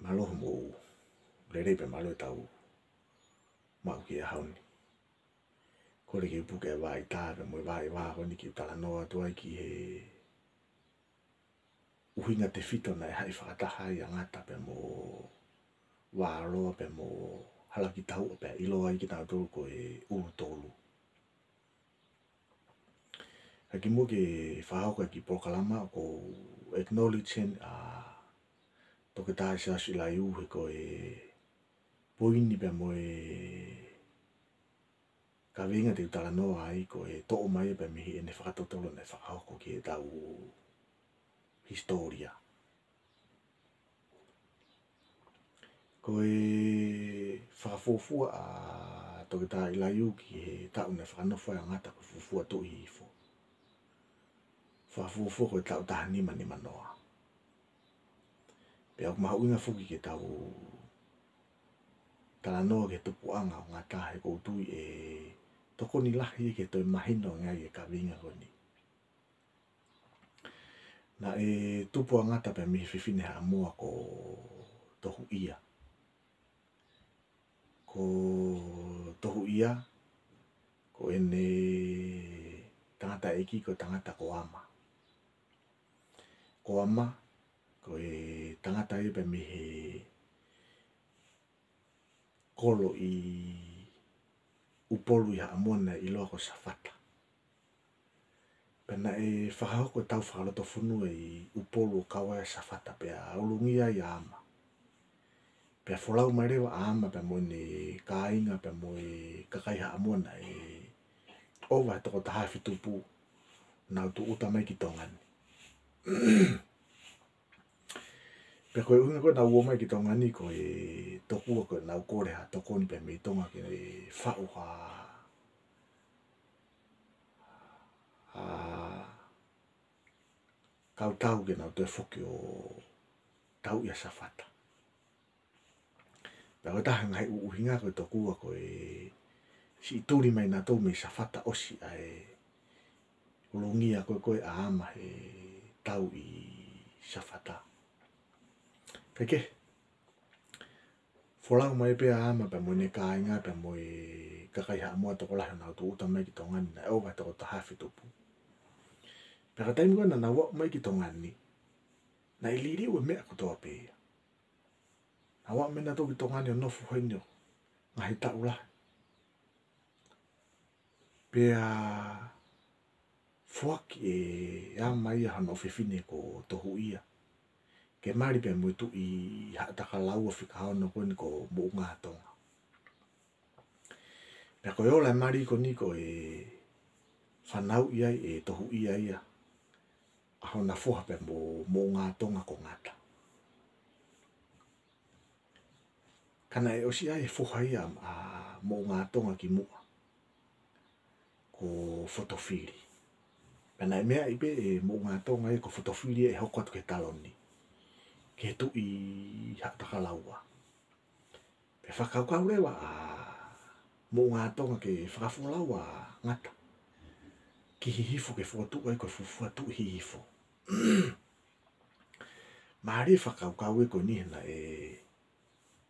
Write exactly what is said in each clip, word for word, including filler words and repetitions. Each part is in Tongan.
Mālō hoʻomou lelei pea mālō ʻetau maʻu ki he ʻaho ni. Kole ke u puke e vaʻa ʻita pea mo e vaʻa ʻeva ko eni ke u talanoa atu ai ki he ʻuhinga tefito naʻe haʻi fakataha ai ʻa Ngata pea mo Vāloa pea mo Halakitauʻa pea ʻiloa ai kinautolu ko e ʻUlutolu. Ka kimuʻa ke fakahoko e kiʻi polokalama, ʻoku ou acknowledge heni ʻa Toketā Siaosi ʻIlaiū he ko e poini pea mo e kaveinga te u talanoa ai ko e toʻo mai pē mei heʻene fakatotolo naʻe fakahoko ki heʻetau hisitōlia. Ko e fakafuofua ʻa Toketā ʻIlaiū ki he taʻu naʻe fakanofo ai ʻa Ngata ko e fuofua Tuʻi Hihifo. Fakafuofua ko e taʻu taha nima nima noa. Pea ʻoku mahuʻinga foki ke tau talanoa ki he tupuʻanga ʻo Ngata he ʻoku ou tui ʻe tokoni lahi ia ke toe mahino ange ai e kaveinga ko eni. Naʻe tupu ʻa Ngata pē mei he fefine Haʻamoa ko Tohuʻia. Ko Tohuʻia, ko ʻene tangataʻeiki ko e tangata ko Ama. Ko Ama, ko e tangata ia pē mei he kolo ʻi ʻUpolu ʻi Haʻamoa naʻe ʻiloa ko Safata. Pea naʻe fakahoko e tau fakalotofonua ʻi ʻUpolu ʻo kau ai ʻa Safata pea ulungia ai ʻa Ama. Pea folau mai leva ʻa Ama pea mo ʻene kāinga pea mo e kakai Haʻamoa naʻe ʻova he toko taha afe tupu, nau tūʻuta mai ki Tonga ni. Pea ko e ʻuhinga ko ē naʻa nau ō mai ki Tonga ni ko e tokua ko ʻenau kole ha tokoni pē mei Tonga ke faʻu ha, ha kau tau ke nau toe foki ʻo tauʻi ʻa Safata. Pea ko e taha e ngaahi ʻuhinga ko e tokua ko e siʻi tuli mai nautolu mei Safata ʻosi ʻa e ulungia ko ē ko ē ʻa Ama he tau ʻi Safata. Kae kehe, folau mai pē ʻa Ama pea mo ʻene kāinga pea mo e kakai Haʻamoa tokolahi ʻo nau tūʻuta mai ki Tonga ni naʻe ʻova he toko taha afe tupu. Pea ko e taimi ko ē naʻa nau aʻu mai ki Tonga ni, naʻe liliu e meʻa kotoa pē ia. Naʻa nau aʻu mai nautolu ki Tonga ni ʻo nofo heni ʻo ngaahi taʻu lahi. Pea foaki ʻe Ama ia hono ʻofefine ko Tohuʻia ke mali pea mo e Tuʻi Haʻatakalaua fika ono ko eni ko Moʻungātonga. Pea ko e ola e mali ko eni ko e fanauʻi ai ʻe Tohuʻia ia ʻa hona foha pea mo Moʻungātonga ko Ngata. Ka naʻe ʻosi ʻi ai e foha ia ʻa Moʻungātonga kimuʻa, ko Fotofili. Pea naʻe meaʻi pē ʻe Moʻungātonga ia ko Fotofili ia ʻe hoko atu ki he taloni, ki he Tuʻi Haʻatakalaua. Pea fakakaukau leva ʻa Moʻungātonga ke fakafolau ʻa Ngata ki Hihifo ke fokotuʻu ai ko e fuofua Tuʻi Hihifo. Mālie e fakakaukau ko eni he naʻe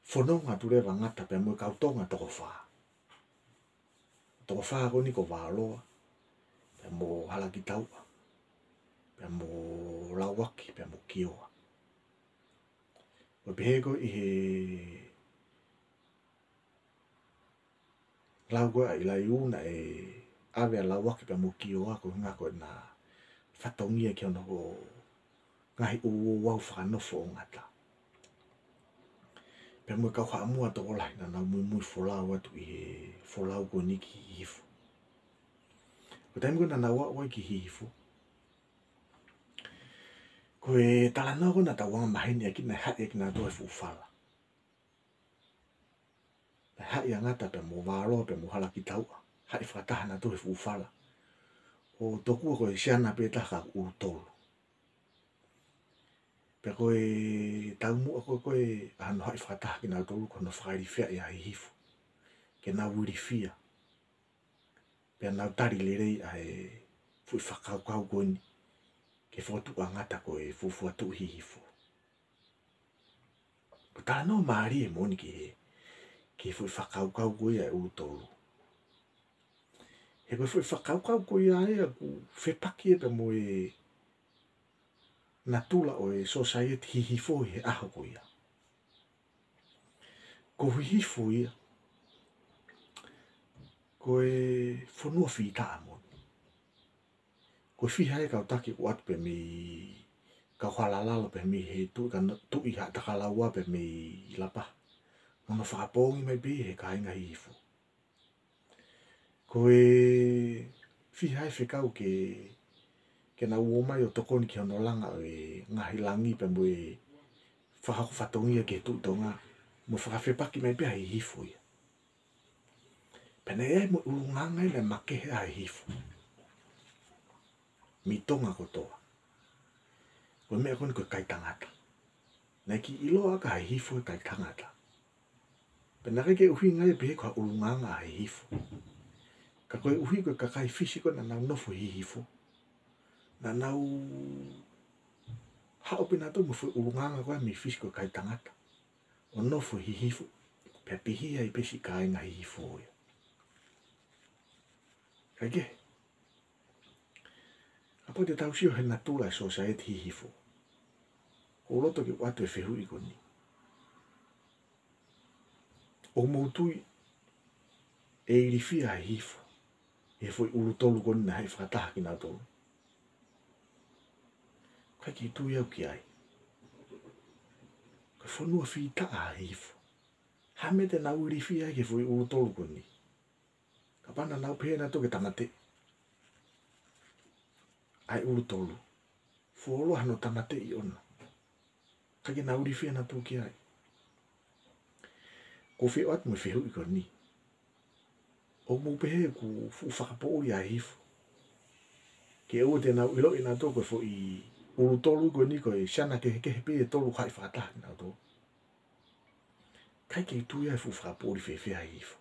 fononga atu leva ʻa Ngata pea mo e kau Tonga toko fā. Toko fā ko eni ko Vāloa, pea mo Halakitauʻa, pea mo Lauaki, pea mo Kioa. ʻO pehē ko ē ʻi he lau ko ē ʻa ʻIlaiū naʻe ʻave ʻa Lauaki pea mo Kioa ko e ʻuhinga ko ʻena fatongia ki hono ngaahi ouau fakanofo ʻo Ngata. Pea mo e kau Haʻamoa tokolahi naʻa nau muimui folau atu ʻi he folau ko eni ki Hihifo. Ko e taimi ko ē naʻa nau aʻu ai ki Hihifo, ko e talanoa ko ē naʻa tau anga maheni ʻaki naʻe haʻi ʻaki nautolu e fuʻu fala. Naʻe haʻi ʻa Ngata pea mo Vāloa pea mo Halakitauʻa, haʻi fakataha nautolu he fuʻu fala, ʻo tokua ko e siana pē taha ko ʻUlutolu. Pea ko e taumuʻa ko ē ko ē ʻa hono haʻi fakataha kinautolu ko hono fakailifia ʻa Hihifo ke nau ilifia. Pea nau tali lelei ʻa e foʻi fakakaukau ko eni ke fokotuʻu ʻa Ngata ko e fuofua Tuʻi Hihifo. Ko e Talanoa mālie moʻoni ki he, ki he foʻi fakakaukau ko ia ʻa e ʻulu tolu. He ko e foʻi fakakaukau ko ia ʻoku fepaki ia pea mo e natula ʻo e sōsaieti Hihifo ʻi he ʻaho ko ia. Ko Hihifo ia, ko e fonua fītaʻa moʻoni. Ko e fiha e kau taki ʻoku ʻatu pē mei Kauhalalalo pē mei he Tuʻi Kana-, Tuʻi Haʻatakalaua pē mei Lapaha. Mo nau fakapoongi mai pē he kāinga Hihifo. Ko e fiha e fekau ke, ke nau ō mai ʻo tokoni ki hono langa ʻo e ngaahi langi pea mo e fakahoko fatongia ki he Tuʻi Tonga. Mo fakafepaki mai pē ʻa Hihifo ia. Pea naʻe ʻi ai mo e ʻulungaanga ia naʻe makehe ai ʻa Hihifo mei Tonga kotoa. Ko e meʻa ko eni ko e kai tangata. Naʻe kiʻi ʻiloa ʻaki ʻa Hihifo e kai tangata. Pea naʻe ʻikai ke ʻuhinga ia pehē ko ha ʻulungaanga ʻa Hihifo. Ka koeʻuhi ko e kakai Fisi ko ē naʻa nau nofo ʻi Hihifo, naʻa nau haʻu pē nautolu mo e foʻi ʻulungaanga ko ē mei Fisi ko e kai tangata ʻo nofo ʻi Hihifo, pea pihia ai pē siʻi kāinga Hihifo ia. Kae kehe, kapau te tau sio he natula e sōsaieti Hihifo, ʻoku ou loto ke u ʻoatu e fehuʻi ko eni. ʻOku mou tui ʻe ilifia ʻa Hihifo ʻi he foʻi ʻulu tolu ko eni naʻe haʻi fakataha kinautolu? ʻIkai ke u tui au ki ai. Ko e fonua fītaʻa ʻa Hihifo. Hā e meʻa te nau ilifia ai ki he foʻi ʻulu tolu ko eni? Kapau naʻa nau pehē nautolu ke tāmateʻi ʻa e ʻulu tolu, fuoloa hano tāmateʻi ʻona, ʻikai ke nau ilifia nautolu ki ai. ʻOku ou fie ʻoatu mo e fehuʻi ko eni. ʻOku mou pehē ʻoku fuʻu fakapoʻuli ʻa Hihifo ke ʻoua te nau ʻiloʻi nautolu ko e foʻi ʻulu tolu ko eni ko e siana kehekehe pē ʻe tolu haʻi fakataha kinautolu? ʻIkai ke u tui ʻe fuʻu fakapoʻuli fēfē ʻa Hihifo.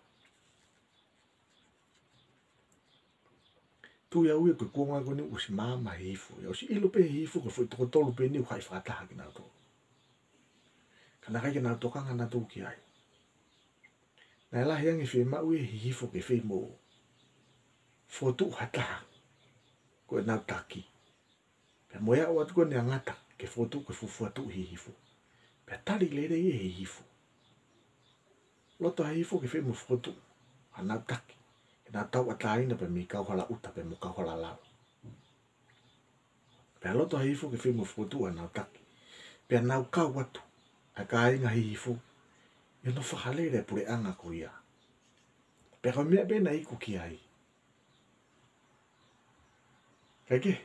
Tui au ia ko e kuonga ko eni ʻosi maama ʻa Hihifo, ʻosi ʻilo pē ʻe Hihifo ko e foʻi toko tolu pē eni ʻoku haʻi fakataha kinautolu. Ka naʻe ʻikai ke nau tokanga nautolu ki ai. Naʻe lahi ange e fiemaʻu ʻe Hihifo ke fai mo fokotuʻu ha taha ko ʻenau taki. Pea mo e aʻu atu ko eni ʻa Ngata ke fokotuʻu ko e fuofua tuʻi ʻi Hihifo, pea tali lelei ʻe Hihifo. Loto ʻa Hihifo ke fai mo fokotuʻu hanau taki ke nau tauʻatāina pē mei Kauhalaʻuta pea mo Kauhalalalo. Pea loto ʻa Hihifo ke fai mo fokotuʻu hanau taki, pea nau kau atu ʻa e kāinga Hihifo ʻi hono fakalele e puleʻanga ko ia. Pea ko e meʻa pē naʻe iku ki ai. Kae kehe,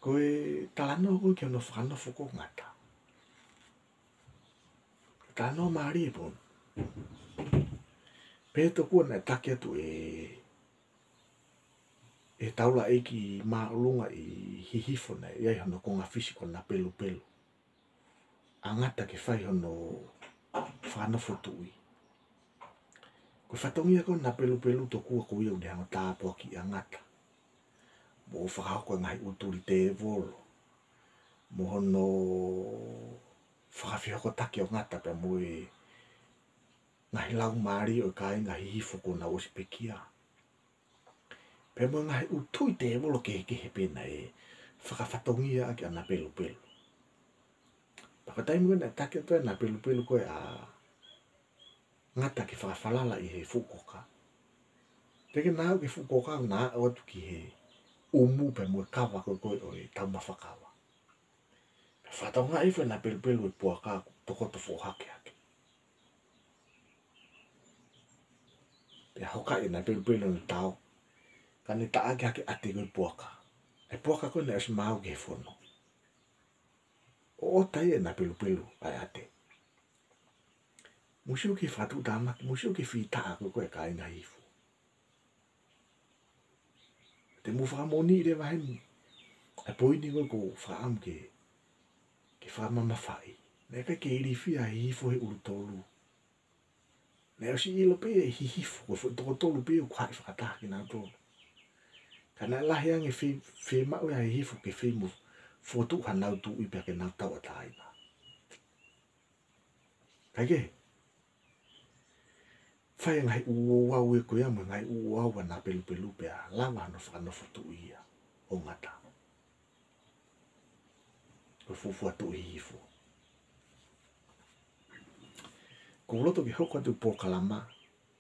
ko e talanoa ko ē ki hono fakanofo ko ē ʻo Ngata, talanoa mālie pē ia. Pea tokua naʻe taki atu ʻe, ʻe he taulaʻeiki māʻolunga ʻi Hihifo naʻe ʻi ai hono konga Fisi ko Napelupelu ʻa Ngata ke fai hono fakanofo tuʻi. Ko e fatongia ko ē ʻo Napelupelu tokua ko ia ʻoku ne hanga ʻo tāpuakiʻi ʻa Ngata, mo fakahoko e ngaahi ʻū tuli tēvolo, mo hono fakafehokotaki ʻo Ngata pea mo e ngaahi laumālie ʻo e kāinga Hihifo kuo nau ʻosi pekia, pea mo e ngaahi ʻū tui tēvolo kehekehe pē naʻe fakafatongia ʻaki ʻa Napelupelu. Pea ko e taimi ko ē naʻe taki atu ai ʻe Napelupelu ko ē ʻa Ngata ke fakafalala ʻi he fuʻu koka, teʻeki ke na aʻu ki he fuʻu koka, na aʻu atu ki he ʻumu pea mo e kava ko ē ko ē ʻo e taumafa kava. Pea fakatokangaʻi hifo ʻe Napelupelu e puaka ʻoku tokoto foʻohake hake. Pea hokaʻi ʻe Napelupelu ʻene tao, kae ne taʻaki hake ʻa e ʻate ko ē ʻo e puaka. ʻA e puaka ko ē naʻe ʻosi maau ki he fono. ʻO ʻota ia ʻe Napelupelu ʻa e ʻate. Mou sio ki he fakatuʻutāmaki, mou sio ki he fītaʻa ko ē ʻo e kāinga Hihifo. Te mou fakamoʻoniʻi leva heni ʻa e poini ko ē ʻoku ou fakaʻamu ke, ke fakamamafaʻi. Naʻe ʻikai ke ilifia ʻa Hihifo he ʻulu tolu. Naʻe ʻosi ʻilo pē ʻe Hihifo ko e foʻi toko tolu pē ʻoku haʻi fakataha kinautolu. Ka naʻe lahi ange e fie, fiemaʻu ia ʻe Hihifo ke fai mo fokotuʻu hanau tuʻi pea ke nau tauʻatāina. Kae kehe, fai e ngaahi ʻū ouau ko ia mo e ngaahi ʻū ouau ʻa Napelupelu pea lava hono fakanofo tuʻi ia ʻo Ngata, ko e fuofua Tuʻi Hihifo. ʻOku ou loto ke hoko atu e polokalama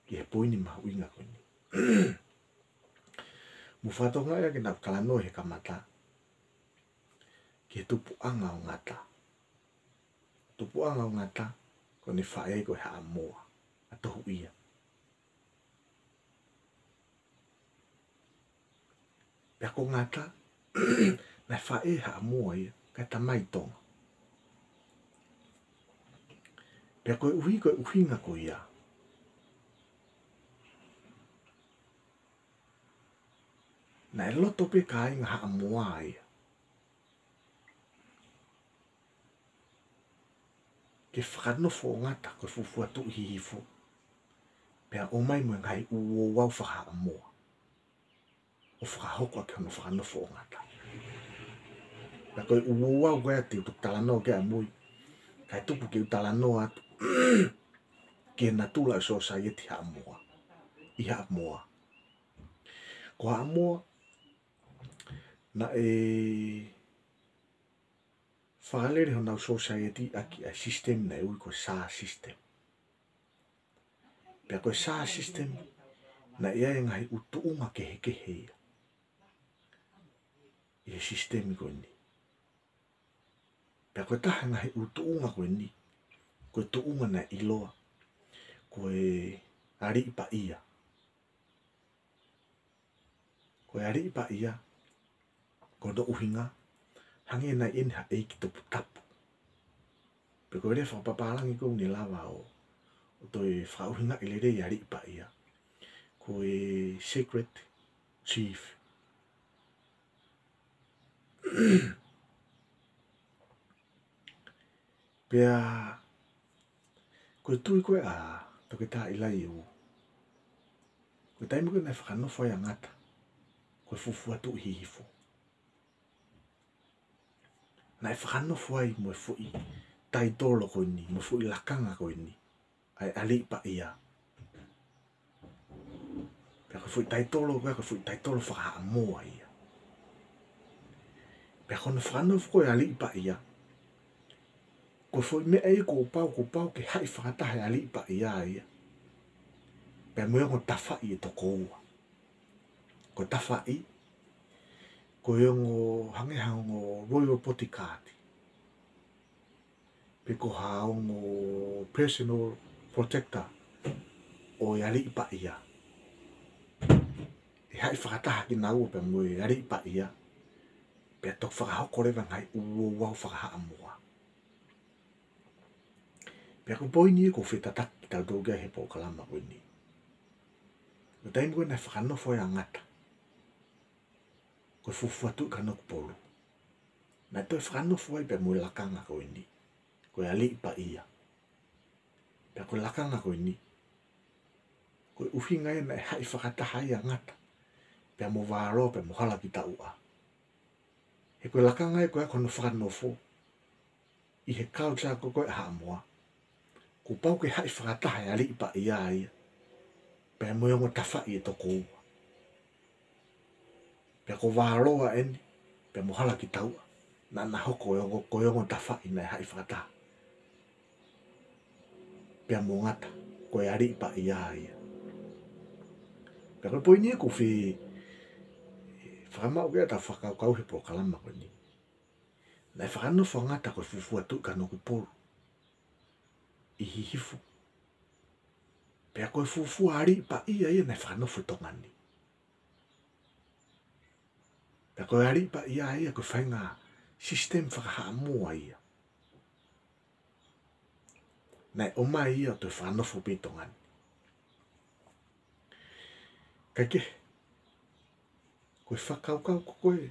ki he poini mahuʻinga ko eni. Mou fakatokangaʻi ā ke naʻa ku talanoa he kamata ki he tupuʻanga ʻo Ngata. Tupuʻanga ʻo Ngata, ko ʻene faʻē ko e Haʻamoa, ʻa Tohuʻia. Pea ko Ngata, naʻe faʻē Haʻamoa ia, kae tamai Tonga. Pea koeʻuhi, ko e ʻuhinga ko ia, naʻe loto pē kāinga Haʻamoa ia ke fakanofo ʻo Ngata ko e fuofua Tuʻi Hihifo, pea ʻomai mo e ngaahi ʻū ouau faka-Haʻamoa ʻo fakahoko ʻaki hono fakanofo ʻo Ngata. Pea ko e ʻū ouau ko ia te u talanoa ki ai ʻamui, kae tuku ke u talanoa atu ki he natula ʻo e sōsaieti Haʻamoa ʻi Haʻamoa. Ko Haʻamoa, naʻe fakalele honau sōsaieti ʻaki ʻa e sisitemi naʻe ui ko e Sa system. Pea ko e Sa system, naʻe ʻi ai e ngaahi ʻū tuʻunga kehekehe ia ʻi he sisitemi ko eni. Pea ko e taha e ngaahi ʻū tuʻunga ko eni, ko e tuʻunga naʻe ʻiloa ko e Aliʻi Paʻia. Ko e Aliʻi Paʻia, ko hono ʻuhinga, hangē naʻe ʻi ai ha ʻeiki toputapu. Pe ko e lea fakapapālangi ʻoku ne lava ʻo, ʻo toe fakaʻuhingaʻi lelei e Aliʻi Paʻia, ko e sacred chief. Pea ko e tui ko ē ʻa Toketā ʻIlaiū, ko e taimi ko ē naʻe fakanofo ai ʻa Ngata ko e fuofua Tuʻi Hihifo, naʻe fakanofo ai mo e foʻi taitolo ko eni, mo e foʻi lakanga ko eni, ʻa e Aliʻi Paʻia. Pea ko e foʻi taitolo, pea ko e foʻi taitolo faka-Haʻamoa ia. Pea ko hono fakanofo ko ē ʻa e Aliʻi Paʻia, ko e foʻi meʻa ia kuo pau, kuo pau ke haʻi fakataha e Aliʻi Paʻia ia pea mo e ongo tafaʻi ʻe toko ua. Ko e tafaʻi, ko e ongo, hangē ha ongo royal bodyguard, pe ko ha ongo personal protector ʻo e Aliʻi Paʻia. ʻE haʻi fakataha kinaua pea mo e Aliʻi Paʻia, pea toki fakahoko leva e ngaahi ʻū ouau faka-Haʻamoa. Pea ko e poini ia ʻoku ou fie tataki kitautolu ki ai he polokalama ko eni. Ko e taimi ko ē naʻe fakanofo ai ʻa Ngata ko e fuofua Tuʻi Kanokupolu, naʻe toe fakanofo ai pea mo e lakanga ko eni, ko e Aliʻi Paʻia. Pea ko e lakanga ko eni, ko e ʻuhinga ia naʻe haʻi fakataha ai ʻa Ngata pea mo Valoa pea mo Halakitauʻa. He ko e lakanga ia ko ē ko hono fakanofo ʻi he culture ko ē ʻa Haʻamoa, kuo pau ke haʻi fakataha e Aliʻi Paʻia ia pea mo e ongo tafaʻi ʻe toko ua. Pea ko Valoa eni pea mo Halakitauʻa, naʻa na hoko ko e ongo, ko e ongo tafaʻi naʻe haʻi fakataha pea mo Ngata, ko e Aliʻi Paʻia ia. Pea ko e poini ia ʻoku ou fie fakamaʻu ki ai ʻetau fakakaukau he polokalama ko eni. Naʻe fakanofo ʻa Ngata ko e fuofua Tuʻi Kanokupolu ʻi Hihifo. Pea ko e fuofua Aliʻi Paʻia ia naʻe fakanofo ʻi Tonga ni. Pea ko e Aliʻi Paʻia ia ko e faʻahinga sisitemi faka-Haʻamoa ia naʻe ʻomai ia ʻo toe fakanofo pē ʻi Tonga ni. Kae kehe, ko e fakakaukau ko ē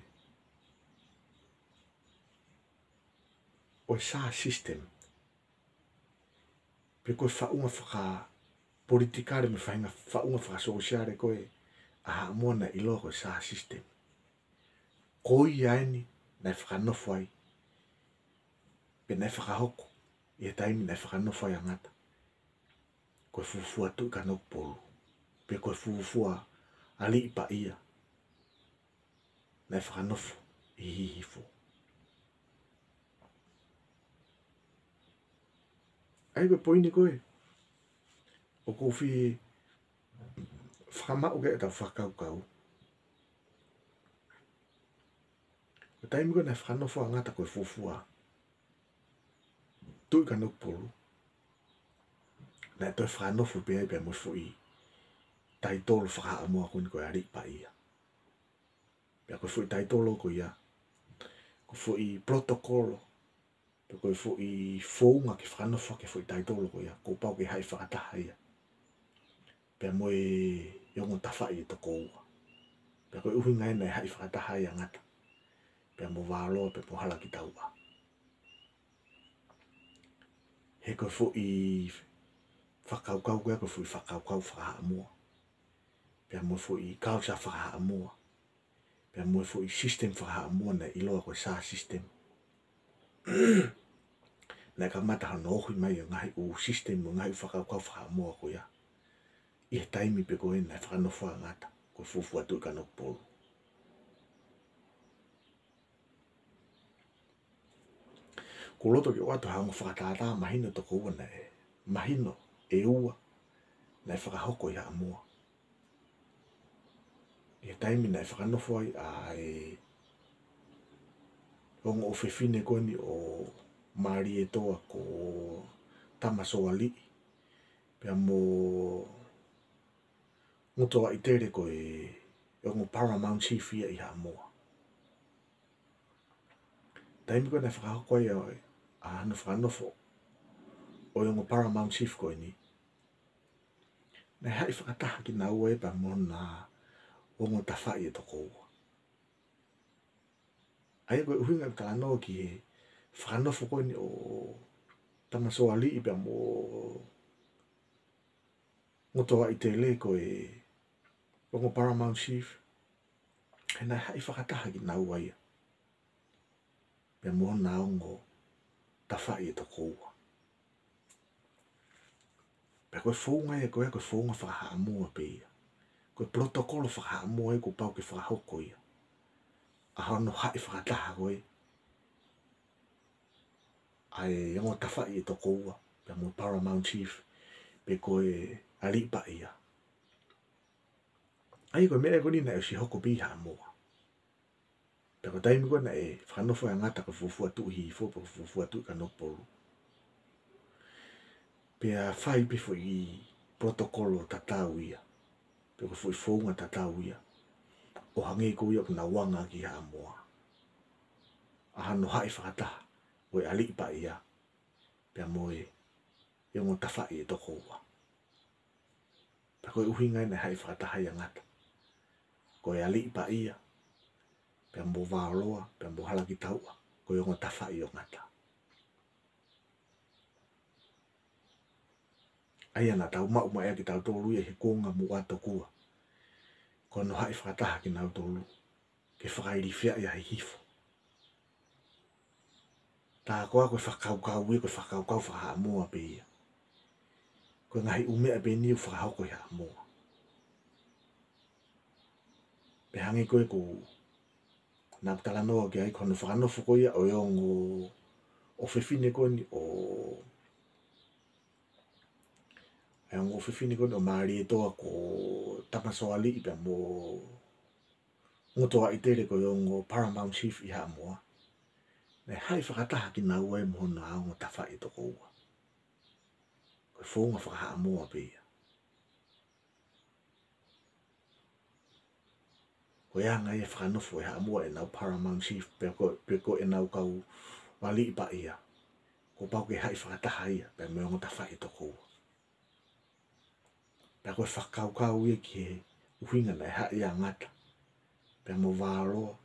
ʻo e Sa system, pe ko e faʻunga fakapolitikale mo e faʻahinga faʻunga fakasōsiale ko ē ʻa Haʻamoa naʻe ʻiloa ko e Sa system, ko ia eni naʻe fakanofo ai, pe naʻe fakahoko ʻi he taimi naʻe fakanofo ai ʻa Ngata ko e fuofua Tuʻi Kanokupolu, pe ko e fuofua Aliʻi Paʻia naʻe fakanofo ʻi Hihifo. ʻA ia ko e poini ko ē ʻoku ou fie fakamaʻu ki ai ʻetau fakakaukau. Ko e taimi ko ē naʻe fakanofo ai ʻa Ngata ko e fuofua Tuʻi Kanokupolu, naʻe toe fakanofo pē ia pea mo e foʻi taitolo fakahaʻamoa ko eni ko e Aliʻi Paʻia. Pea ko e foʻi taitolo ko ia, ko e foʻi polotokolo, pe ko e foʻi founga ke fakanofo ʻaki e foʻi taitolo ko ia, kuo pau ke haʻi fakataha ia pea mo e ongo tafaʻi ʻe toko ua. Pea ko e ʻuhinga ia naʻe haʻi fakataha ai ʻa Ngata pea mo Vaoloa pea mo Halakitauʻa. He ko e foʻi fakakaukau ko ia, ko e foʻi fakakaukau fakahaʻamoa, pea mo e foʻi culture fakahaʻamoa, pea mo e foʻi system fakahaʻamoa naʻe ʻiloa ko e Sa system. Naʻe kamata hono ohi mai ʻo e ngaahi ʻū system, ʻo e ngaahi ʻū fakakaukau fakahaʻamoa ko ia ʻi he taimi pē ko ē naʻe fakanofo ai ʻa Ngata ko e fuofua Tuʻi Kanokupolu. Ko u loto ke u ʻoatu ha ongo fakatātā mahino ʻe toko ua naʻe, mahino ʻe ua naʻe fakahoko ʻi Haʻamoa ʻi he taimi naʻe fakanofo ai ʻa e ongo ʻofefine ko eni ʻo Malietoa ko Tamasoaliʻi, pea mo Ngutoaʻitele ko e ongo Paramount Chief ia ʻi Haʻamoa. Taimi ko ē naʻe fakahoko ai ʻa e, ʻa hono fakanofo ʻo e ongo Paramount Chief ko eni, naʻe haʻi fakataha kinaua ia pea mo hona ongo tafaʻi ʻe toko ua. ʻA ia ko e ʻuhinga ʻeku talanoa ki he fakanofo ko eni ʻo Tamasoaliʻi pea mo Ngutoaʻitele ko e ongo Paramount Chief, he naʻe haʻi fakataha kinaua ia pea mo hona ongo tafaʻi ʻe toko ua. Pea ko e founga ia ko ē, ko e founga fakahaʻamoa pē ia. Ko e polotokolo fakahaʻamoa ia kuo pau ke fakahoko ia, ʻa hono haʻi fakataha ko ē ʻa e ongo tafaʻi ʻe toko ua pea mo e Paramount Chief, pe ko e Aliʻi Paʻia. ʻA ia ko e meʻa ko eni naʻe ʻosi hoko pē ʻi Haʻamoa. Pea ko e taimi ko ē naʻe fakanofo ai ʻa Ngata ko e fuofua Tuʻi Hihifo pe ko e fuofua Tuʻi Kanokupolu, pea fai pē foʻi polotokolo tatau ia, pe ko e foʻi founga tatau ia, ʻo hangē ko ia ʻoku nau anga ʻaki ʻi Haʻamoa, ʻa hono haʻi fakataha ʻo e Aliʻi Paʻia pea mo e ongo tafaʻi ʻe toko ua. Pea ko e ʻuhinga ia naʻe haʻi fakataha ai ʻa Ngata ko e Aliʻi Paʻia pea mo Vaoloa pea mo Halakitauʻa ko e ongo tafaʻi ʻo Ngata. ʻA ia naʻa tau maʻu mai ʻa kitautolu ia he kuonga muʻa tokua, ko hono haʻi fakataha kinautolu ke fakailifia ia ʻa Hihifo. Tā ko ā ko e fakakaukau ia, ko e fakakaukau fakahaʻamoa pē ia. Ko e ngaahi ʻū meʻa pē eni ʻoku fakahoko ʻi Haʻamoa. Pea hangē ko ē ko ʻeku talanoa ki ai, ko hono fakanofo ko ia ʻo e ongo ʻofefine ko eni ʻo, e ongo ʻofefine ko eni ʻo Malietoa ko Tamasoaliʻi pea mo Ngutoaʻitele ko e ongo Paramount Chief ʻi Haʻamoa, naʻe haʻi fakataha kinaua ia mo hona ongo tafaʻi ʻe toko ua. Ko e founga fakahaʻamoa pē ia. Ko e anga ia e fakanofo ʻe Haʻamoa ʻenau Paramount Chief, pe ko, pe ko ʻenau kau Aliʻi Paʻia, kuo pau ke haʻi fakataha ia pea mo e ongo tafaʻi ʻe toko ua. Pea ko e fakakaukau ia ki he ʻuhinga naʻe haʻi ai ʻa Ngata pea mo Vaoloa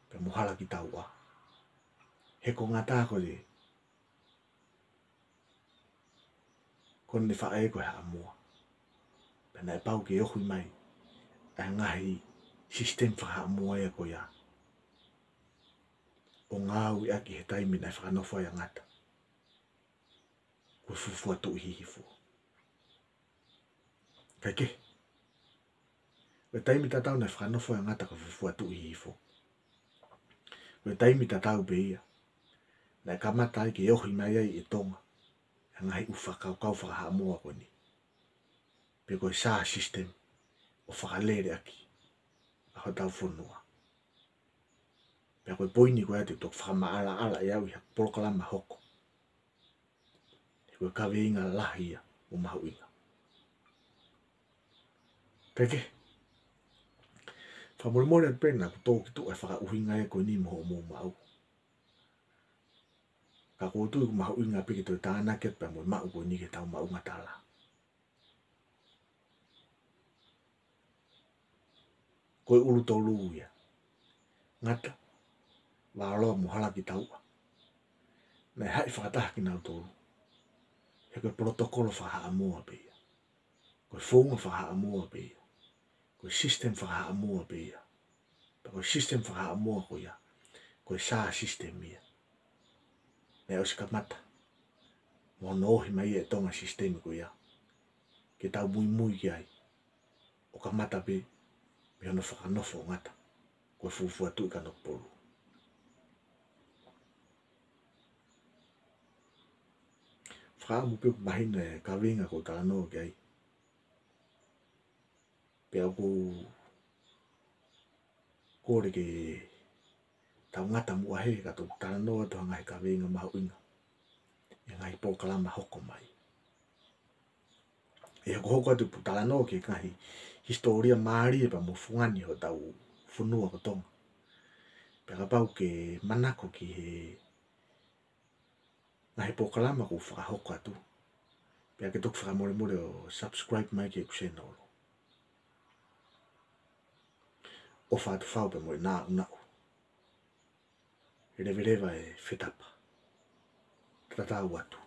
pea mo Halakitauʻa. He ko Ngata ko e ko ʻene faʻē ko ē Haʻamoa. Pea naʻe pau ke ohi mai ʻa e ngaahi system fakahaʻamoa ia ko ia. ʻo ngāueʻaki he taimi naʻe fakanofo ai ʻa Ngata ko e fuofua Tuʻi Hihifo. Kae kehe, ko e taimi tatau naʻe fakanofo ai ʻa Ngata ko e fuofua Tuʻi Hihifo, ko e taimi tatau pē ia naʻe kamata ai ke ohi mai ai ʻe Tonga ʻa e ngaahi ʻū fakakaukau faka-Haʻamoa ko eni, pe ko e star system, ʻo fakalele ʻaki ʻa hotau fonua. Pea ko e poini ko ia te u toki fakamaʻalaʻala ʻe au ʻi ha polokalama hoko, he ko e kaveinga lahi ia mo mahuʻinga. Kae kehe, fakamolemole atu pē naʻa ku tō ki tuʻa e fakaʻuhinga ia ko eni mo hoʻomou maʻu. Ka ʻoku ou tui ʻoku mahuʻinga pē ke toe tānaki atu pē mo e maʻu ko eni ke tau maʻunga tala. Ko e ʻulu tolu ia, Ngata, Vaoloa mo Halakitauʻa, naʻe haʻi fakataha kinautolu he ko e polotokolo faka-Haʻamoa pē ia, ko e founga faka-Haʻamoa pē ia, ko e system faka-Haʻamoa pē ia. Pea ko e system faka-Haʻamoa ko ia, ko e star system ia naʻe ʻosi kamata mo hono ohi mai ʻe Tonga e system ko ia ke tau muimui ki ai, ʻo kamata pē mei hono fakanofo ʻo Ngata ko e fuofua Tuʻi Kanokupolu. Fakaʻamu pē ʻoku mahino e kaveinga ʻoku ou talanoa ki ai. Pea ʻoku ou kole ke tau ngata muʻa he ka tau talanoa atu ha ngaahi kaveinga mahuʻinga ʻi he ngaahi polokalama hoko mai. ʻE hokohoko atu ʻeku talanoa ki he ngaahi hisitōlia mālie pea mo fungani hotau fonua ko Tonga. Pea kapau ʻoku ke manako ki he ngaahi polokalama ʻoku ou fakahoko atu, pea ke toki fakamolemole ʻo subscribe mai ki heʻeku channel. ʻOfa atu fau pea mo e naʻunaʻu. Leveleva e fetapa. Tatau atu.